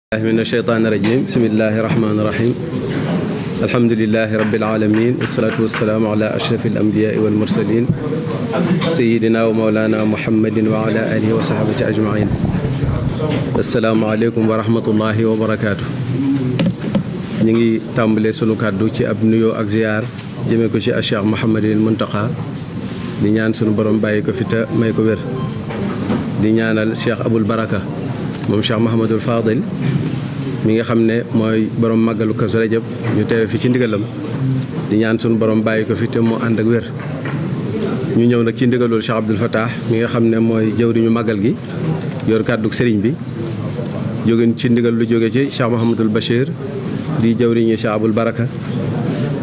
من الشيطان الرجيم بسم الله الرحمن الرحيم الحمد لله رب العالمين والصلاة والسلام على أشرف الأنبياء والمرسلين سيدنا ومولانا محمد وعلى آله وصحبه أجمعين السلام عليكم ورحمة الله وبركاته نيجي تامبلي سونو كادو ci ab nuyo ak ziar jëme ko ci Cheikh Mouhamadul Muntaqa di ñaan sunu borom bàyyi ko fi te may ko wér di ñaanal Cheikh Abul Baraka moom Cheikh Mouhamadul Fadil mi nga xam ne mooy borom màggalu Kazu Rajab ñu teewe fi ci ndigalam di ñaan sunu borom bàyyi ko fi te mu ànd ak wér ñu ñëw nag ci ndigalul Cheikh Abdoul Fattah mi nga xam ne mooy jëwriñu màggal gi yor kàddug sëriñ bi jóge ci ndigal lu jóge ci Cheikh Mouhamadul Bachir di jëwriñu Cheikh Abul Baraka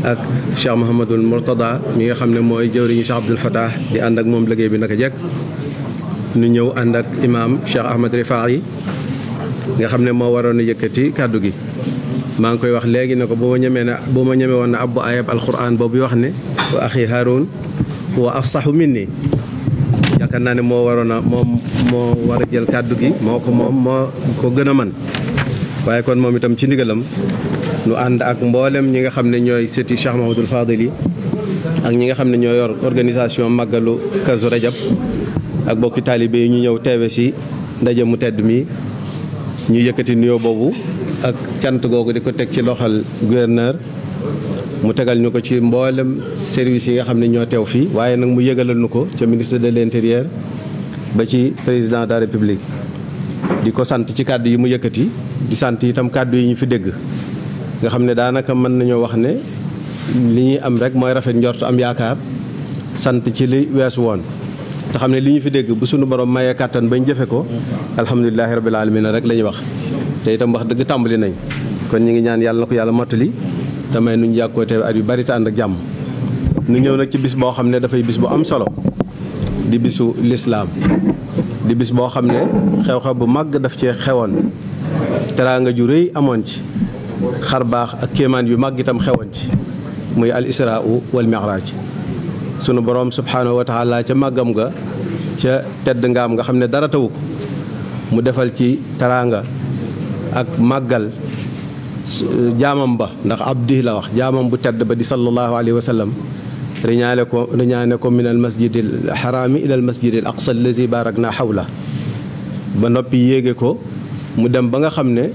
ak Cheikh Mouhamadul Mourtada mi nga xam ne mooy jëwriñu Cheikh Abdoul Fattah di ànd ak moom liggéey bi naka jekk ñu ñëw ànd ak imaam Cheikh Ahmad Rifaa'i nga xam ne moo waroon a yëkkati kàddu gi maa ngi koy wax léegi ne ko bu ma ñemee woon na abbu ayab alquran boobu wax ne wa axi Haarun huwa afsahu minni yaakaar naa ne moo war a jël kàddu gi moo ko gën a man waaye kon moom itam ci ndigalam nu ànd ak mboolem ñi nga xam ne ñooy sëti Cheikh Mouhamadoul Fadil yi ak ñi nga xam ne ñoo yor organisation màggalu Kazu Rajab ak bokki taalibe yi ñu ñëw teewe si ndaje mu tedd mi ñu yëkkati nuyoo boobu ak cant googu di ko teg ci loxal gouverneur mu tegal ñu ko ci mboolem service yi nga xam ne ñoo teew fii waaye nag mu yëgalal nu ko ca ministre de l'intérieur ba ci président de la république di ko sant ci kàddu yi mu yëkkati di sant itam kàddu yi ñu fi dégg nga xam ne daanaka mën nañoo wax ne li ñuy am rek mooy rafet njort am yaakaar sant ci li weesu woon te xam ne li ñu fi dégg bu sunu borom mayee kàttan bañ jëfe ko alhamdulilahi rabbil alamin rek la ñuy wax te itam wax dëgg tàmbali nañ kon ñu ngi ñaan yàlla na ko yàlla mottali te may nuñ yàgg koo teew at yu bari te ànd ak jàmm nu ñëw nag ci bis boo xam ne dafay bis bu am solo di bisu lislaam di bis boo xam ne xew-xew bu màgg daf cee xewoon teraanga ju rëy amoon ci xar baax ak kéemaan yu màgg itam xewoon ci muy al israa wal mi'raaj sunu borom subhaanahu wa taala ca màggam ga ca tedd ngaam nga xam ne dara tawu ko mu defal ci teraanga ak màggal jaamam ba ndax abdi la wax jaamam bu tedd ba di sallallahu alayhi wa sallam riñaane ko min al masjidil xaraami ila al masjidil aqsa allazi barakna xawla ba noppi yéege ko mu dem ba nga xam ne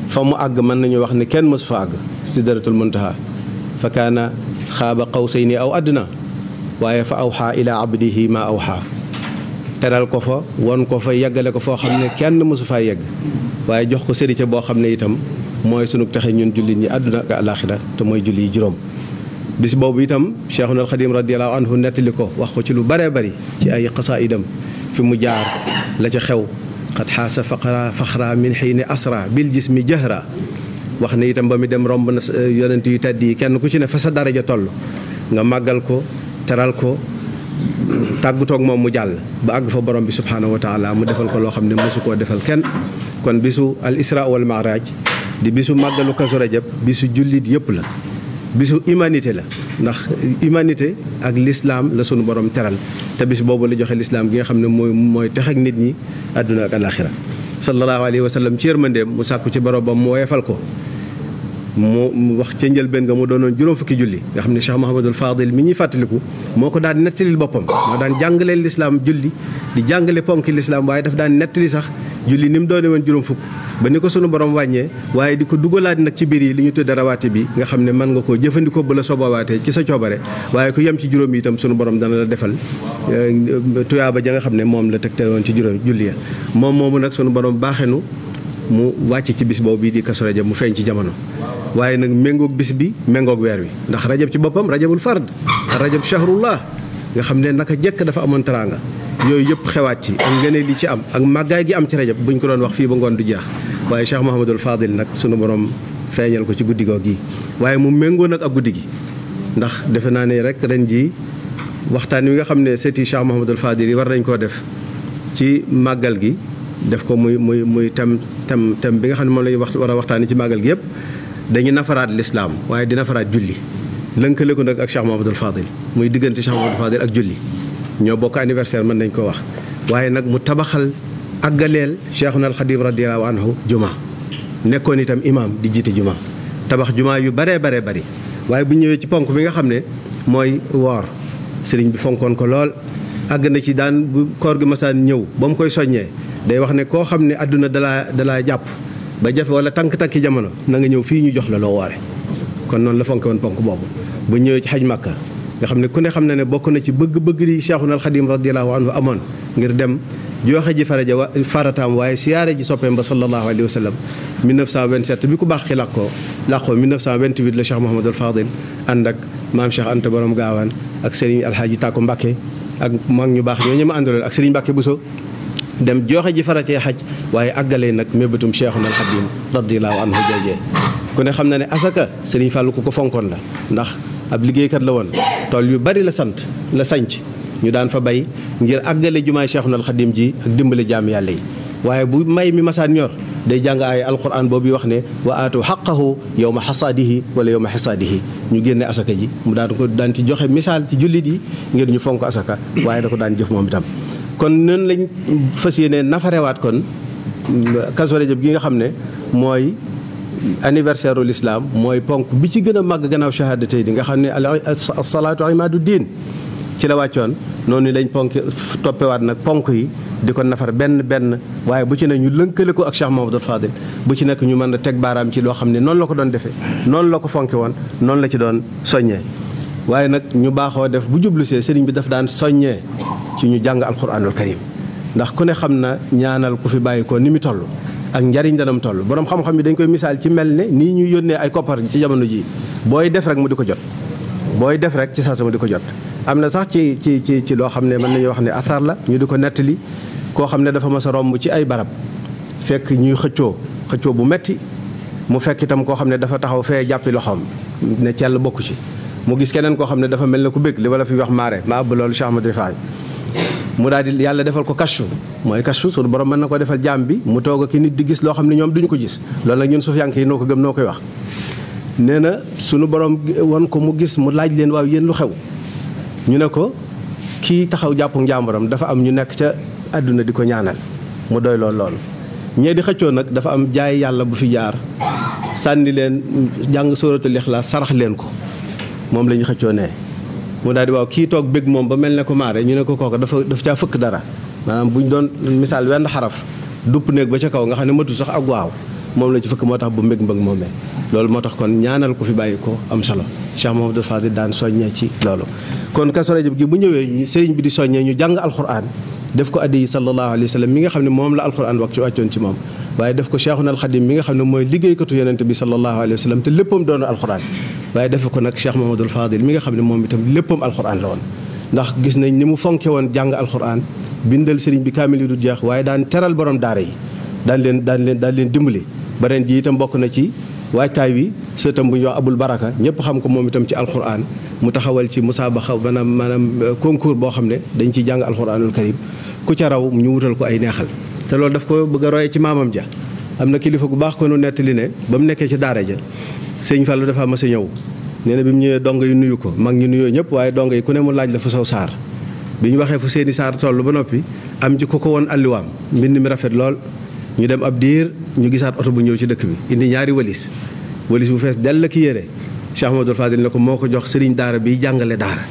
fa mu àgg mën nañu wax ne kenn mësu fa àgg sidratul muntaha fa kaana xaaba qawsayni aw adna waaye fa awxaa ilaa abdihi ma awxaa teral ko fa won ko fa yeggale ko foo xam ne kenn mësu faa yegg waaye jox ko sëriñ boo xam ne itam mooy sunu taxe ñun jullit ñi àdduna ak alaaxira te mooy julli yi juróom bis boobu itam Cheikhul Xadim radiyallahu anhu nettali ko wax ko ci lu bëree bëri ci ay xasaayidam fi mu jaar la ca xew xat xaasa faxra min xiini asra bil jismi jahra wax ne itam ba mu dem romb na yonent yu tedd yi kenn ku ci ne fa sa daraja toll nga màggal ko teral ko tàggutoog moom mu jàll ba àgg fa borom bi subhaanahu wa taala mu defal ko loo xam ne mosu koo defal kenn kon bisu al isra wal mi'raj di bisu màggalu Kazu Rajab bisu jullit yëpp la bisu humanité la ndax humanité ak l'islam la sunu borom teral te bis boobu la joxe l'islam gi nga xam ne mooy tex ak nit ñi àdduna ak alaxira sallallahu alayhi wa sallam ci yërmandeem mu sàkku ci boromam mu woyefal ko mu wax ca njëlbéen nga mu doonoon juróom fukki julli nga xam ne Cheikh Mouhamadul Fadil mi ñuy fàttaliku moo ko daan nettalil boppam moo daan jàngaleel lislaam julli di jàngale ponki lislaam waaye daf daan nettali sax julli ni mu doone woon juróom fukk ba ni ko sunu borom wàññee waaye di ko dugalaat nag ci biir yi li ñu tudde rawaati bi nga xam ne mën nga koo jëfandikoo bu la soboowaatee ci sa coobare waaye ku yem ci juróom yi itam sunu borom dana la defal tuyaaba ja nga xam ne moom la tegtal woon ci juróom julli ya moom moomu nag sunu borom baaxenu mu wàcc ci bis boobu bii di Kazu Rajab mu feeñ ci jamono waaye nag méngoog bis bi méngoog weer wi ndax rajab ci boppam rajabul fard rajab shahrullah nga xam ne naka jekk dafa amoon teraanga yooyu yëpp xewaat ci ak ngëneel li ci am ak màggaay gi am ci rajab buñ ko doon wax fii ba ngoon du jeex waaye Cheikh Mouhamadoul Fadil nag sunu borom feeñal ko ci guddi googu gi waaye mu méngoo nag ak guddi gi ndax defe naa ne rek ren ji waxtaan wi nga xam ne sëti Cheikh Mouhamadoul Fadil yi war nañ koo def ci màggal gi def ko muy tem bi nga xam ne moom lañuy war a waxtaani ci màggal gi yëpp dañu nafaraat lislaam waaye di nafaraat julli lënkale ko nag ak Cheikh Mouhamadoul Fadil muy diggante Cheikh Mouhamadoul Fadil ak julli ñoo bokk anniversaire mën nañ ko wax waaye nag mu tabaxal àggaleel Cheikhuna al Xadim radiyallahu anhu juma nekkoon itam imaam di jiite juma tabax juma yu baree bari waaye bu ñëwee ci ponk bi nga xam ne mooy woor sëriñ bi fonkoon ko lool àgg na ci daan bu koor gi masaan ñëw ba mu koy soññee day wax ne koo xam ne àdduna dalaa jàpp ba jafe wala tànk-tànki jamono na nga ñëw fii ñu jox la loo woore kon noonu la fonke woon ponk boobu bu ñëwee ci xaj Makka nga xam ne ku ne xam na ne bokk na ci bëgg-bëgg di Cheikhuna al Xadim radiyallahu anhu amoon ngir dem joxe ji farataam waaye siyaare ji soppeem ba sallallahu alayhi wa sallam 1927 bi ku baax ki làqoo 1928 la Cheikh Mouhamadul Fadil ànd ak maam Cheikh Anta borom gaawaan ak Serigne Alhaaji Tako Mbàkke ak mag ñu baax ñoo ma àndaloon ak Serigne Mbàkke Bousso dem joxe ji faratee xaj waaye àggalee nag mébétum Cheikhuna al Xadim radiyallahu anhu joojee ku ne xam na ne asaka Serigne Fallou ku ko fonkoon la ndax ab liggéeykat la woon tool yu bari la sanc ñu daan fa bay ngir àggale jumaay Cheikhuna al Xadim ji ak dimbale jaam yàlla yi waaye bu may mi masaan ñor day jàng ay alquran boobu wax ne wa aatu xaqahu yawma xasaadihi wala yawma xisaadihi ñu génne asaka ji mu daan ci joxe misaal ci jullit yi ngir ñu fonk asaka waaye da ko daan jëf moom itam kon noonu lañ fas yéene nafarewaat kon Kazu Rajab gi nga xam ne mooy anniversaire u l'islam mooy ponk bi ci gën a màgg gannaaw shahadatay di nga xam ne as-salaatu imaadu diin ci la wàccoon noonu lañ toppewaat nag ponk yi di ko nafar benn waaye bu ci ne ñu lënkale ko ak Cheikh Mouhamadoul Fadil bu ci nekk ñu mën a teg baaraam ci loo xam ne noonu la ko doon defee noonu la ko fonke woon noonu la ci doon soññee waaye nag ñu baaxoo def bu jublu see sëriñ bi daf daan soññee ci ñu jàng alquranul karim ndax ku ne xam na ñaanal ku fi bàyyi ko ni mu toll ak njariñ danam toll borom xam-xam yi dañ koy misaal ci mel ne nii ñuy yónnee ay koppar ci jamono ji booy def rek mu di ko jot booy def rek ci saa sama di ko jot am na sax ci loo xam ne mën nañu wax ne asar la ñu di ko nettali koo xam ne dafa mas a romb ci ay barab fekk ñuy xëccoo bu metti mu fekk itam koo xam ne dafa taxaw fee jàppi loxoom ne cell bokku ci mu gis keneen koo xam ne dafa mel ne ku bëgg li wala fi wax maare ma ab loolu Cheikh Ahmad Rifaay mu daal di yàlla defal ko kashfu mooy kashfu suñu borom mën na ko defal jaam bi mu toog ak nit di gis loo xam ne ñoom duñu ko gis loolu nag ñun sufiyanke yi noo ko gëm noo koy wax nee na suñu borom won ko mu gis mu laaj leen waaw yéen lu xew ñu ne ko kii taxaw jàppu njàmburam dafa am ñu nekk ca àdduna di ko ñaanal mu doy lool ñee di xëccoo nag dafa am jaay yàlla bu fi jaar sànni leen jàng sóoratul Ixlaas sarax leen ko moom la ñu xëccoo nee mu daal di waaw kii toog bëgg moom ba mel ne ko maare ñu ne ko kooka dafa caa fëkk dara maanaam bu ñu doon misaal wenn xaraf dupp néeg ba ca kaw nga xam ne matu sax ak waaw moom la ci fëkk moo tax bu mbëg moomee loolu moo tax kon ñaanal ko fi bàyyi ko am solo Cheikh Mouhamadoul Fadil daan soññee ci loolu kon Kazu Rajab gi bu ñëwee sëriñ bi di soññee ñu jàng alquran def ko addi sallallahu alayhi wa sallam mi nga xam ne moom la alquran wax ci wàccoon ci moom waaye def ko Cheikhuna al Xadim mi nga xam ne mooy liggéeykatu yonente bi sallallahu alayhi wa sallam te léppam doon alquran waaye def ko nag Cheikh Mouhamadoul Fadil mi nga xam ne moom itam léppam alquran la woon ndax gis nañ ni mu fonke woon jàng alquran bindal sëriñ bi kaamil yi du jeex waaye daan teral borom daara yi daan leen dimbali ba ren ji itam bokk na ci waajtaay wi sëtam bu ñuy wax Abul Baraka ñëpp xam ko moom itam ci alquran mu taxawal ci musaabaxa maanaam concours boo xam ne dañ ciy jàng alquranul karim ku ca raw ñu wutal ko ay neexal te loolu daf ko bëgg a roye ci maamam ja am na kilifa gu baax ko nu nettali ne ba mu nekkee ci daara ja sëñ Fallou dafa mas a ñëw nee na bi mu ñëwee dongo yi nuyu ko mag ñi nuyoo ñëpp waaye dongo yi ku ne mu laaj la fu saw saar bi ñu waxee fu seeni saar toll ba noppi am ci ko woon alliwaam mbind mi rafet lool ñu dem ab diir ñu gisaat oto bu ñëw ci dëkk bi indi ñaari walis bu fees dell ki yére Cheikh Mouhamadoul Fadil ne ko moo ko jox sëriñ daara bi jàngale daara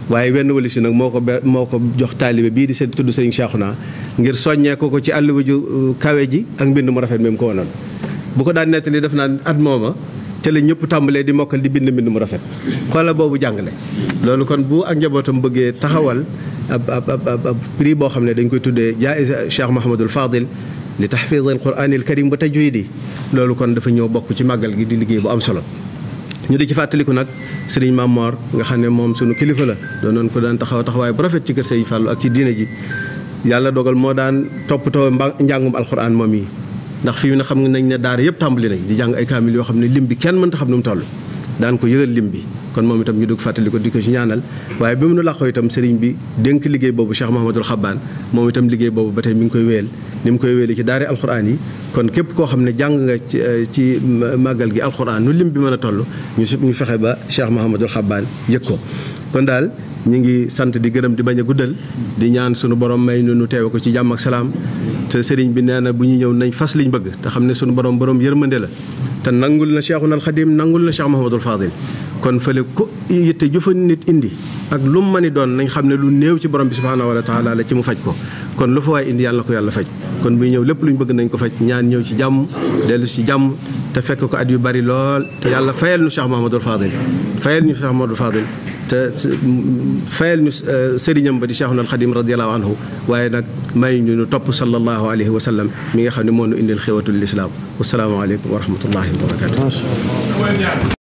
waaye wenn walis yi nag moo ko jox taalibe bii di seen tudd sëriñ Cheikhouna ngir soññee ko ci àlluwa ju kawe ji ak mbind mu rafet même ko wonoon bu ko daan nettali def naan at mooma te la ñëpp tàmbalee di mokkal di bind mbind mu rafet xoola boobu jàngale loolu kon bu ak njabootam bëggee taxawal ab prix boo xam ne dañ koy tuddee jaa'isa Cheikh Mouhamadoul Fadil li tahfiz al Qur'an al Karim ba tajwidi loolu kon dafa ñëw bokk ci màggal gi di liggéey bu am solo ñu di ci fàttaliku nag sëriñ Maam Mor nga xam ne moom sunu kilifa la doonoon ko daan taxawaay bu rafet ci kër Sëriñ Fallou ak ci diine ji yàlla dogal moo daan toppatoo njàngum alxuraan moom yi ndax fii na xam nañ ne daara yëpp tàmbali nañ di jàng ay kaamil yoo xam ne lim bi kenn mënta xam nu mu toll daan ko yëgal lim bi kon moom itam ñu dugg fàttali ko di ko ci ñaanal waaye bi mu nu làqoo itam sëriñ bi dénk liggéey boobu Cheikh Mouhamadoul Xabbaan moom itam liggéey boobu ba tey mi ngi koy wéyal ni mu koy wéyale ci daari alxuraan yi kon képp koo xam ne jàng nga ci màggal gi alxuraan nu lim bi mën a toll ñu fexe ba Cheikh Mouhamadoul Xabbaan yëg ko kon daal ñu ngi sant di gërëm di bañ a guddal di ñaan sunu borom may nu teewe ko ci jàmm ak salaam te sëriñ bi nee na bu ñu ñëw nañ fas liñ bëgg te xam ne sunu borom yërmande la te nangul na Cheikhuna al Khadim nangul na Cheikh Mouhamadul Fadil kon fële ko yitte ju fa nit indi ak lu mu mën a doon nañ xam ne lu néew ci borom bi subhaanahu wa taala la ci mu faj ko kon lu fa waay indi yàlla na ko yàlla faj kon buy ñëw lépp lu ñu bëgg nañ ko faj ñaan ñëw ci jàmm dellu ci jàmm te fekk ko at yu bari lool te yàlla fayal ñu Cheikh Mouhamadul Fadil fayal ñu Cheikh Mouhamadul Fadil te fayal ñu sëriñam ba di Cheikhuna al Khadim radiyallahu anhu waaye nag may ñu topp sallallahu alayhi wa sallam mi nga xam ne moo nu indil xéwatul lislaam wasalaamu aleykum wa rahmatullahi wa barakatuh